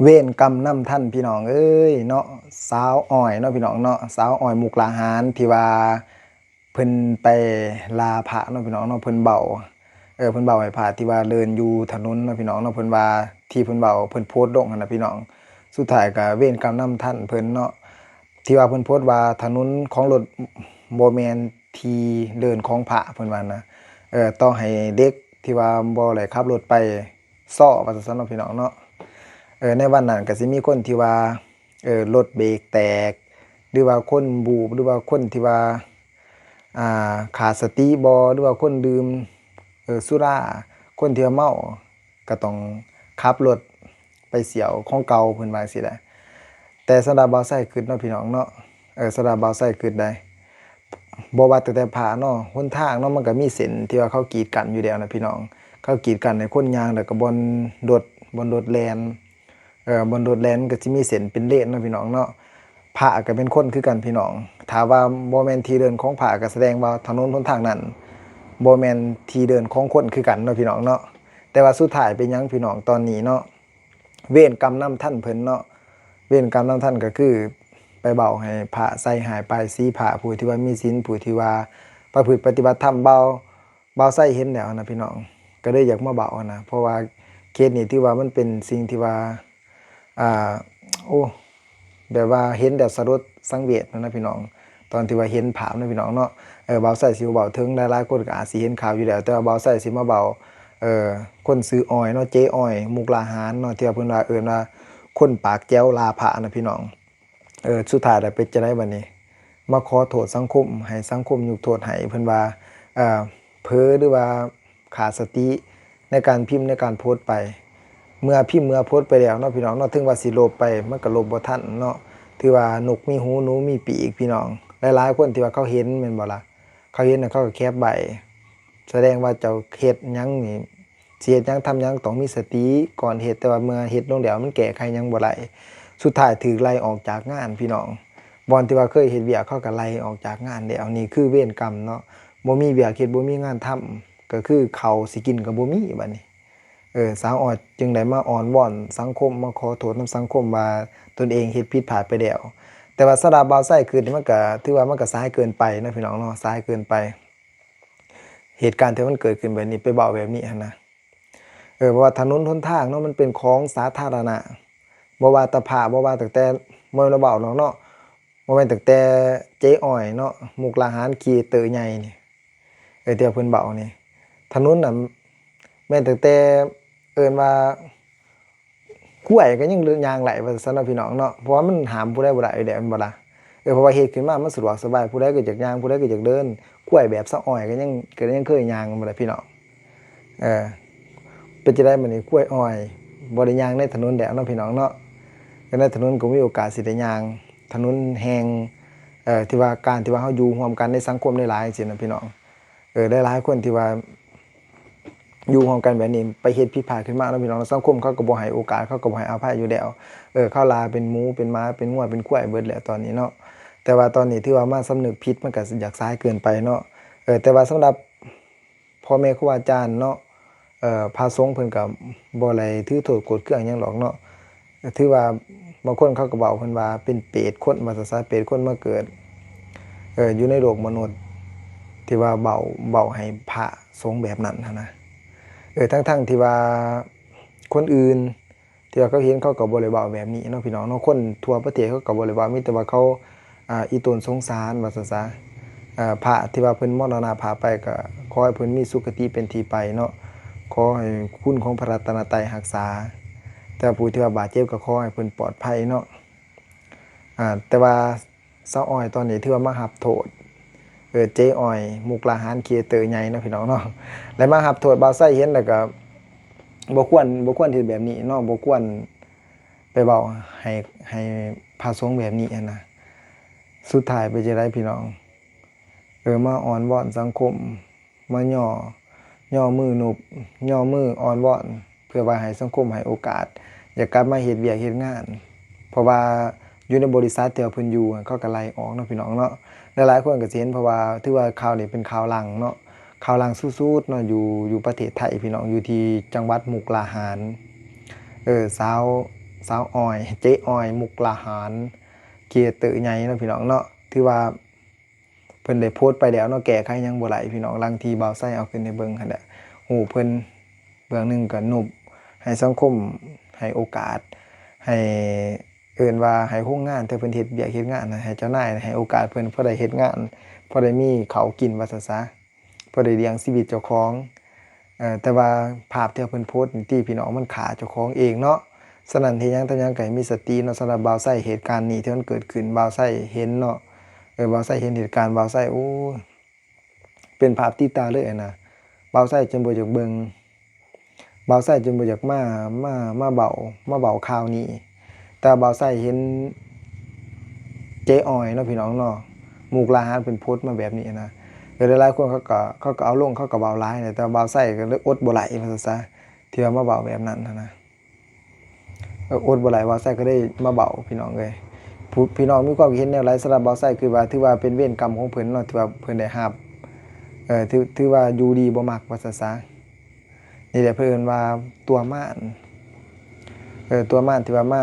ເວນກຳນຳທັນພີ່ນ້ອງເອີຍເນາະ ສາວອ້ອຍເນາະພີ່ນ້ອງເນາະ ສາວອ້ອຍມຸກດາຫານ ທີ່ວ່າເພິ່ນໄປລ່າພະເນາະພີ່ນ້ອງເນາະ ເພິ່ນເວົ້າ ເອີ ເພິ່ນເວົ້າໃຫ້ພະທີ່ວ່າເດີນຢູ່ຖະໜົນເນາະພີ່ນ້ອງເນາະ ເພິ່ນວ່າ ທີ່ເພິ່ນເວົ້າ ເພິ່ນໂພສລົງຫັ້ນນະພີ່ນ້ອງ ສຸດທ້າຍກໍເວນກຳນຳທັນເພິ່ນເນາະ ທີ່ວ່າເພິ່ນໂພສວ່າຖະໜົນຂອງລົດບໍ່ແມ່ນທີ່ເດີນຂອງພະ ເພິ່ນວ່ານະ ເອີ ຕໍ່ໃຫ້ເດັກທີ່ວ່າບໍ່ໄດ້ຂັບລົດໄປ ຊໍ້ວ່າຊັ້ນເນາະພີ່ນ້ອງເນາະ ເອີ ໃນວັນນັ້ນກໍຊິມີຄົນທີ່ວ່າ ເອີ ລົດເບຣກແຕກ ຫຼືວ່າຄົນບູບ ຫຼືວ່າຄົນທີ່ວ່າ ອ່າ ຂາດສະຕິບໍ ຫຼືວ່າຄົນດື່ມ ເອີ ສຸລາ ຄົນທີ່ວ່າເມົາ ກໍຕ້ອງຂັບລົດໄປສ່ຽວຂອງເກົ່າ ເພິ່ນວ່າຈັ່ງຊີ້ແຫຼະ ແຕ່ສຳລັບບ່າວໄຊຄິດເນາະພີ່ນ້ອງເນາະ ເອີ ສຳລັບບ່າວໄຊຄິດໄດ໋ ບໍ່ວ່າຕັ້ງແຕ່ພະເນາະ ຫົນທາງເນາະ ມັນກໍມີເສັ້ນທີ່ວ່າເຂົາກີດກັ້ນຢູ່ແລ້ວນະພີ່ນ້ອງ ເຂົາກີດກັ້ນໃຫ້ຄົນຍ່າງ ແລ້ວກໍບ່ອນລົດ ບ່ອນລົດແລ່ນ ເອີ ບ່ອນລົດແລ່ນມັນກໍຊິມີເສັ້ນເປັນເລນເນາະພີ່ນ້ອງເນາະ ພະກໍເປັນຄົນຄືກັນພີ່ນ້ອງ ຖ້າວ່າບໍ່ແມ່ນທີ່ເດີນຂອງພະ ກໍສະແດງວ່າຖະໜົນຫົນທາງນັ້ນບໍ່ແມ່ນທີ່ເດີນຂອງຄົນຄືກັນເນາະພີ່ນ້ອງເນາະ ແຕ່ວ່າສຸດທ້າຍເປັນຫຍັງພີ່ນ້ອງ ຕອນນີ້ເນາະ ເວນກຳນຳທັນເພິ່ນເນາະ ເວນກຳນຳທັນກໍຄືໄປເວົ້າໃຫ້ພະໃສ່ຮ້າຍປ້າຍສີພະ ຜູ້ທີ່ວ່າມີສິນ ຜູ້ທີ່ວ່າປະພຶດປະຕິບັດທຳ ບ່າວ ບ່າວໄຊເຫັນແລ້ວນະພີ່ນ້ອງ ກໍເລີຍຢາກມາເວົ້ານະ ເພາະວ່າເຄສນີ້ຖືວ່າມັນເປັນສິ່ງທີ່ວ່າ ອ່າ ໂອ້ ແບບວ່າເຫັນແລ້ວສະຫຼົດສັງເວດນະພີ່ນ້ອງ ຕອນທີ່ວ່າເຫັນພາບນະພີ່ນ້ອງເນາະ ເອີ ບ່າວໄຊຊິບໍ່ເວົ້າເຖິງ ຫຼາຍໆຄົນກໍອາດຊິເຫັນຂ່າວຢູ່ແລ້ວ ແຕ່ວ່າບ່າວໄຊຊິມາເວົ້າ ເອີ ຄົນຊື່ອ້ອຍເນາະ ເຈອ້ອຍ ມຸກດາຫານເນາະ ທີ່ວ່າເພິ່ນວ່າເອີ້ນວ່າຄົນປາກແຈວລ່າພະນະພີ່ນ້ອງ ເອີ ສຸດທ້າຍແລ້ວເປັນຈັ່ງໃດບັດນີ້ ມາຂໍໂທດສັງຄົມ ໃຫ້ສັງຄົມຍົກໂທດໃຫ້ ເພິ່ນວ່າ ເອີ ເຜີ ຫຼືວ່າຂາດສະຕິໃນການພິມໃນການໂພສໄປ ເມື່ອພິມເມື່ອໂພສໄປແລ້ວເນາະພີ່ນ້ອງເນາະ ເຖິງວ່າຊິລົບໄປ ມັນກໍລົບບໍ່ທັນເນາະ ຖືວ່ານົກມີຫູ ໜູມີປີກພີ່ນ້ອງ ຫຼາຍໆຄົນທີ່ວ່າເຂົາເຫັນແມ່ນບໍ່ລະ ເຂົາເຫັນແລ້ວເຂົາກໍແຄບໄວ້ ສະແດງວ່າເຈົ້າເຮັດຫຍັງນີ້ ຊິເຮັດຫຍັງທຳຫຍັງຕ້ອງມີສະຕິກ່ອນເຮັດ ແຕ່ວ່າເມື່ອເຮັດລົງແລ້ວມັນແກ້ໄຂຫຍັງບໍ່ໄດ້ ສຸດທ້າຍຖືກໄລ່ອອກຈາກງານພີ່ນ້ອງ ບ່ອນທີ່ວ່າເຄີຍເຮັດວຽກເຂົາກໍໄລ່ອອກຈາກງານແລ້ວ ນີ້ຄືເວນກຳເນາະ ບໍ່ມີວຽກເຮັດ ບໍ່ມີງານທຳ ກໍຄືເຂົ້າຊິກິນກໍບໍ່ມີບັດນີ້ ເອີ ສາວອ້ອຍຈຶ່ງໄດ້ມາອ້ອນວອນສັງຄົມ ມາຂໍໂທດນຳສັງຄົມວ່າຕົນເອງເຮັດຜິດພາດໄປແລ້ວ ແຕ່ວ່າສຳລັບບ່າວໄຊຄືນີ້ ມັນກໍຖືວ່າມັນກໍສາຍເກີນໄປເນາະພີ່ນ້ອງເນາະ ສາຍເກີນໄປ ເຫດການທີ່ມັນເກີດຂຶ້ນແບບນີ້ ໄປເວົ້າແບບນີ້ຫັ້ນນະ ເອີ ເພາະວ່າຖະໜົນຫົນທາງເນາະ ມັນເປັນຂອງສາທາລະນະ ບໍ່ວ່າແຕ່ພະ ບໍ່ວ່າຕັ້ງແຕ່ ບໍ່ແມ່ນວ່າເວົ້າດອກເນາະ ບໍ່ແມ່ນຕັ້ງແຕ່ເຈອ້ອຍເນາະ ມຸກດາຫານ ຄຣີເອເຕີໃຫຍ່ນີ້ ເອີ ທີ່ວ່າເພິ່ນເວົ້ານີ້ ຖະໜົນນັ້ນແມ່ນຕັ້ງແຕ່ ເອີ້ນວ່າ ຄວາຍກໍຍັງຍ່າງໄດ້ວ່າຊັ້ນເນາະພີ່ນ້ອງເນາະ ເພາະວ່າມັນຫ້າມຜູ້ໃດບໍ່ໄດ້ຢູ່ແລ້ວແມ່ນບໍ່ລະ ເອີ ເພາະວ່າເຮັດຂຶ້ນມາມັນສະດວກສະບາຍ ຜູ້ໃດກໍຢາກຍ່າງ ຜູ້ໃດກໍຢາກເດີນ ຄວາຍແບບສາວອ້ອຍກໍຍັງ ກໍຍັງເຄີຍຍ່າງແມ່ນບໍ່ລະພີ່ນ້ອງ ເອີ ເປັນຈັ່ງໃດບັດນີ້ ຄວາຍອ້ອຍບໍ່ໄດ້ຍ່າງໃນຖະໜົນແລ້ວເນາະພີ່ນ້ອງເນາະ ແລະໃນຖະໜົນກໍມີໂອກາດຊິໄດ້ຍ່າງ ຖະໜົນແຫ່ງ ເອີ ທີ່ວ່າການທີ່ວ່າເຮົາຢູ່ຮ່ວມກັນໃນສັງຄົມຫຼາຍໆ ຈັ່ງຊີ້ນະພີ່ນ້ອງ ເອີ ຫຼາຍໆຄົນທີ່ວ່າ ຢູ່ຮ່ວມກັນແບບນີ້ ໄປເຮັດຜິດພາດຂຶ້ນມາເນາະພີ່ນ້ອງເນາະ ສັງຄົມເຂົາກໍບໍ່ໃຫ້ໂອກາດ ເຂົາກໍບໍ່ໃຫ້ອະໄພຢູ່ແລ້ວ ເອີ ເຂົາລາເປັນໝູເປັນໝາເປັນງົວເປັນຄວາຍເບິດແລ້ວຕອນນີ້ເນາະ ແຕ່ວ່າຕອນນີ້ຖືວ່າມາສຳນຶກຜິດ ມັນກໍຢາກສາຍເກີນໄປເນາະ ເອີ ແຕ່ວ່າສຳລັບພໍ່ແມ່ຄູບາອາຈານເນາະ ເອີ ພະສົງເພິ່ນກໍບໍ່ໄດ້ຖືໂທດໂກດເຄືອງຫຍັງດອກເນາະ ກໍຖືວ່າບາງຄົນເຂົາກໍເວົ້າເພິ່ນວ່າເປັນເປດຄົນວ່າຊັ້ນຊະ ເປດຄົນມາເກີດ ເອີ ຢູ່ໃນໂລກມະນຸດ ທີ່ວ່າເວົ້າ ເວົ້າໃຫ້ພະສົງແບບນັ້ນຫັ້ນນະ ເອີ ທັງໆທີ່ວ່າຄົນອື່ນທີ່ວ່າເຂົາເຫັນ ເຂົາກໍບໍ່ໄດ້ເວົ້າແບບນີ້ເນາະພີ່ນ້ອງເນາະ ຄົນທົ່ວປະເທດເຂົາກໍບໍ່ໄດ້ເວົ້າ ມີແຕ່ວ່າເຂົາ ອ່າ ອີ່ຕົນສົງສານວ່າຊັ້ນຊະ ເອີ ພະທີ່ວ່າເພິ່ນມໍລະນະພາບໄປ ກໍຂໍໃຫ້ເພິ່ນມີສຸຄະຕິເປັນທີ່ໄປເນາະ ຂໍໃຫ້ຄຸນຂອງພະລັດຕະນະໄຕຮັກສາ ແຕ່ຜູ້ທີ່ວ່າບາດເຈັບກໍຂໍໃຫ້ເພິ່ນປອດໄພເນາະ ອ່າ ແຕ່ວ່າສາວອ້ອຍຕອນນີ້ຖືວ່າມາຮັບໂທດ ເອີ ເຈອ້ອຍ ມຸກດາຫານ ຄຣີເອເຕີໃຫຍ່ເນາະພີ່ນ້ອງເນາະ ແລະມາຮັບໂທດ ບ່າວໄຊເຫັນແລ້ວກໍບໍ່ຄວນ ບໍ່ຄວນເຮັດແບບນີ້ເນາະ ບໍ່ຄວນໄປເວົ້າໃຫ້ ໃຫ້ພະສົງແບບນີ້ຫັ້ນນະ ສຸດທ້າຍເປັນຈັ່ງໃດພີ່ນ້ອງ ເອີ ມາອ້ອນວອນສັງຄົມ ມາຍໍ້ ຍໍ້ມືນຸບ ຍໍ້ມືອ້ອນວອນ ເພື່ອວ່າໃຫ້ສັງຄົມໃຫ້ໂອກາດ ຢາກກັບມາເຮັດວຽກເຮັດງານ ເພາະວ່າຢູ່ໃນບໍລິສັດທີ່ວ່າເພິ່ນຢູ່ ເຂົາກໍໄລ່ອອກເນາະພີ່ນ້ອງເນາະ ຫຼາຍໆຄົນກໍຊິເຫັນ ເພາະວ່າຖືວ່າຂ່າວນີ້ເປັນຂ່າວດັງເນາະ ຂ່າວດັງສຸດໆເນາະ ຢູ່ ຢູ່ປະເທດໄທພີ່ນ້ອງ ຢູ່ທີ່ຈັງຫວັດມຸກດາຫານ ເອີ ສາວ ສາວອ້ອຍ ເຈ້ອ້ອຍ ມຸກດາຫານ ຄຣີເອເຕີໃຫຍ່ເນາະພີ່ນ້ອງເນາະ ຖືວ່າເພິ່ນໄດ້ໂພສໄປແລ້ວເນາະ ແກ້ໄຂຫຍັງບໍ່ໄດ້ພີ່ນ້ອງ ຫຼັງທີ່ບ່າວໄຊເອົາຂຶ້ນໃຫ້ເບິ່ງຫັ້ນແຫຼະ ຮູບເພິ່ນເບື້ອງໜຶ່ງກໍນົບໃຫ້ສັງຄົມ ໃຫ້ໂອກາດ ໃຫ້ ເອີ້ນວ່າໃຫ້ໂຮງງານທີ່ເພິ່ນເຮັດວຽກເຮັດງານນະ ໃຫ້ເຈົ້ານາຍໃຫ້ໂອກາດເພິ່ນ ພໍໄດ້ເຮັດງານ ພໍໄດ້ມີເຂົ້າກິນວ່າຊັ້ນຊະ ພໍໄດ້ລ້ຽງຊີວິດເຈົ້າຂອງ ເອີ ແຕ່ວ່າພາບທີ່ເພິ່ນໂພສນີ້ຕິພີ່ນ້ອງ ມັນຂ້າເຈົ້າຂອງເອງເນາະ. ສະນັ້ນເຮັດຫຍັງທຳຫຍັງກໍໃຫ້ມີສະຕິເນາະ. ສຳລັບບ່າວໄຊ ເຫດການນີ້ທີ່ມັນເກີດຂຶ້ນ ບ່າວໄຊເຫັນເນາະ ເອີ ບ່າວໄຊເຫັນເຫດການ ບ່າວໄຊ ໂອ້ຍ ເປັນພາບຕິດຕາເລີຍຫັ້ນນະ. ບ່າວໄຊຈົນບໍ່ຢາກເບິ່ງ ບ່າວໄຊຈົນບໍ່ຢາກມາ ມາ ມາເວົ້າ ມາເວົ້າຂ່າວນີ້ ແຕ່ບ່າວໄຊເຫັນເຈ້ອ້ອຍເນາະ ພີ່ນ້ອງເນາະ ມຸກດາຫານເພິ່ນໂພສມາແບບນີ້ນະ ເອີ ຫຼາຍໆຄົນເຂົາກໍ ເຂົາກໍເອົາລົງ ເຂົາກໍເວົ້າຫຼາຍນະ ແຕ່ບ່າວໄຊກໍເລີຍອົດບໍ່ໄຫຼວ່າຊັ້ນຊະ ທີ່ວ່າມາເວົ້າແບບນັ້ນຫັ້ນນະ. ເອີ ອົດບໍ່ໄຫຼ ບ່າວໄຊກໍເລີຍມາເວົ້າ ພີ່ນ້ອງເອີຍ ຜູ້ ພີ່ນ້ອງມີຄວາມຄິດເຫັນແນວໃດ? ສຳລັບບ່າວໄຊ ຄືວ່າ ຖືວ່າເປັນເວນກຳຂອງເພິ່ນເນາະ ທີ່ວ່າເພິ່ນໄດ້ຮັບ ເອີ ຖື ຖືວ່າຢູ່ດີບໍ່ມັກວ່າຊັ້ນຊະ. ນີ້ແຫຼະເພິ່ນເອີ້ນວ່າຕົວະມານ ເອີ ຕົວະມານທີ່ວ່າມາ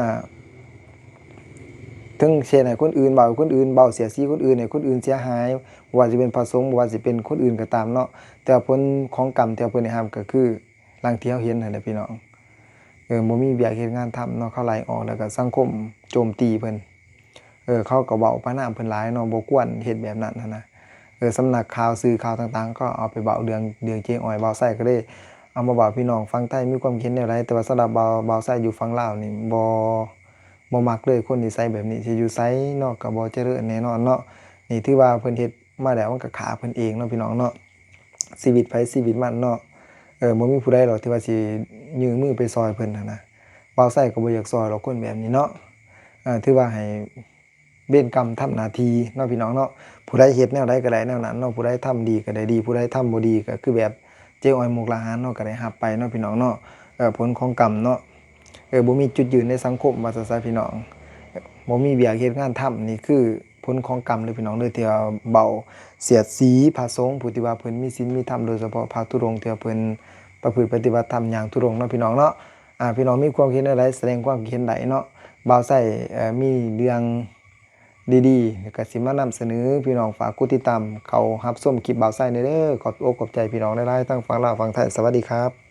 ເຖິງເຮັດໃຫ້ຄົນອື່ນເວົ້າ ຄົນອື່ນເວົ້າ ສຽດສີຄົນອື່ນ ໃຫ້ຄົນອື່ນເສຍຫາຍ ບໍ່ວ່າຊິເປັນພະສົງ ບໍ່ວ່າຊິເປັນຄົນອື່ນກໍຕາມເນາະ ແຕ່ວ່າຜົນຂອງກຳທີ່ວ່າເພິ່ນໄດ້ຮັບກໍຄື ດັ່ງທີ່ເຮົາເຫັນຫັ້ນແຫຼະພີ່ນ້ອງ ເອີ ບໍ່ມີວຽກເຮັດງານທຳເນາະ ເຂົາໄລ່ອອກ ແລ້ວກໍສັງຄົມໂຈມຕີເພິ່ນ ເອີ ເຂົາກໍເວົ້າປະນາມເພິ່ນຫຼາຍເນາະ ບໍ່ຄວນເຮັດແບບນັ້ນຫັ້ນນະ ເອີ ສຳນັກຂ່າວ ສື່ຂ່າວຕ່າງໆ ກໍເອົາໄປເວົ້າເລື່ອງ ເລື່ອງເຈ້ອ້ອຍ ບ່າວໄຊກໍເລີຍເອົາມາເວົ້າ ພີ່ນ້ອງຝັ່ງໄທມີຄວາມຄິດເຫັນແນວໃດ? ແຕ່ວ່າສຳລັບບ່າວ ບ່າວໄຊຢູ່ຝັ່ງລາວນີ້ ບໍ່ ບໍ່ມັກເລີຍ ຄົນນິໄສແບບນີ້ ຊິຢູ່ໃສເນາະ ກໍບໍ່ຈະເລີນແນ່ນອນເນາະ. ນີ້ຖືວ່າເພິ່ນເຮັດມາແລ້ວ ມັນກໍຂ້າເພິ່ນເອງເນາະ ພີ່ນ້ອງເນາະ ຊີວິດໃຜຊີວິດມັນເນາະ ເອີ ບໍ່ມີຜູ້ໃດດອກທີ່ວ່າຊິຍື່ນມືໄປຊ່ອຍເພິ່ນຫັ້ນນະ ບ່າວໄຊກໍບໍ່ຢາກຊ່ອຍດອກຄົນແບບນີ້ເນາະ ເອີ ຖືວ່າໃຫ້ເວນກຳທຳໜ້າທີ່ເນາະ ພີ່ນ້ອງເນາະ ຜູ້ໃດເຮັດແນວໃດກໍໄດ້ແນວນັ້ນເນາະ ຜູ້ໃດທຳດີກໍໄດ້ດີ ຜູ້ໃດທຳບໍ່ດີກໍຄືແບບເຈ້ອ້ອຍ ມຸກດາຫານເນາະ ກໍໄດ້ຮັບໄປເນາະ ພີ່ນ້ອງເນາະ ເອີ ຜົນຂອງກຳເນາະ ເອີ ບໍ່ມີຈຸດຢືນໃນສັງຄົມວ່າຊັ້ນຊະ ພີ່ນ້ອງ ບໍ່ມີວຽກເຮັດງານທຳ ນີ້ຄື ຜົນຂອງກຳເດີພີ່ນ້ອງເດີ ທີ່ວ່າເວົ້າສຽດສີພະສົງ ຜູ້ທີ່ວ່າເພິ່ນມີສິນມີທຳ ໂດຍສະເພາະພະທຸດົງ ທີ່ວ່າເພິ່ນປະພຶດປະຕິບັດທຳຍ່າງທຸດົງເນາະ ພີ່ນ້ອງເນາະ. ອ່າ ພີ່ນ້ອງມີຄວາມຄິດເຫັນແນວໃດ ສະແດງຄວາມຄິດເຫັນໄດ້ເນາະ. ບ່າວໄຊ ເອີ ມີເລື່ອງດີໆ ກໍຊິມານຳສະເໜີ ພີ່ນ້ອງຝາກກົດຕິດຕາມເຂົ້າຮັບຊົມຄລິບບ່າວໄຊແດ່ເດີ. ຂອບອົກຂອບໃຈພີ່ນ້ອງຫຼາຍໆ ທັງຝັ່ງລາວຝັ່ງໄທ. ສະຫວັດດີຄັບ.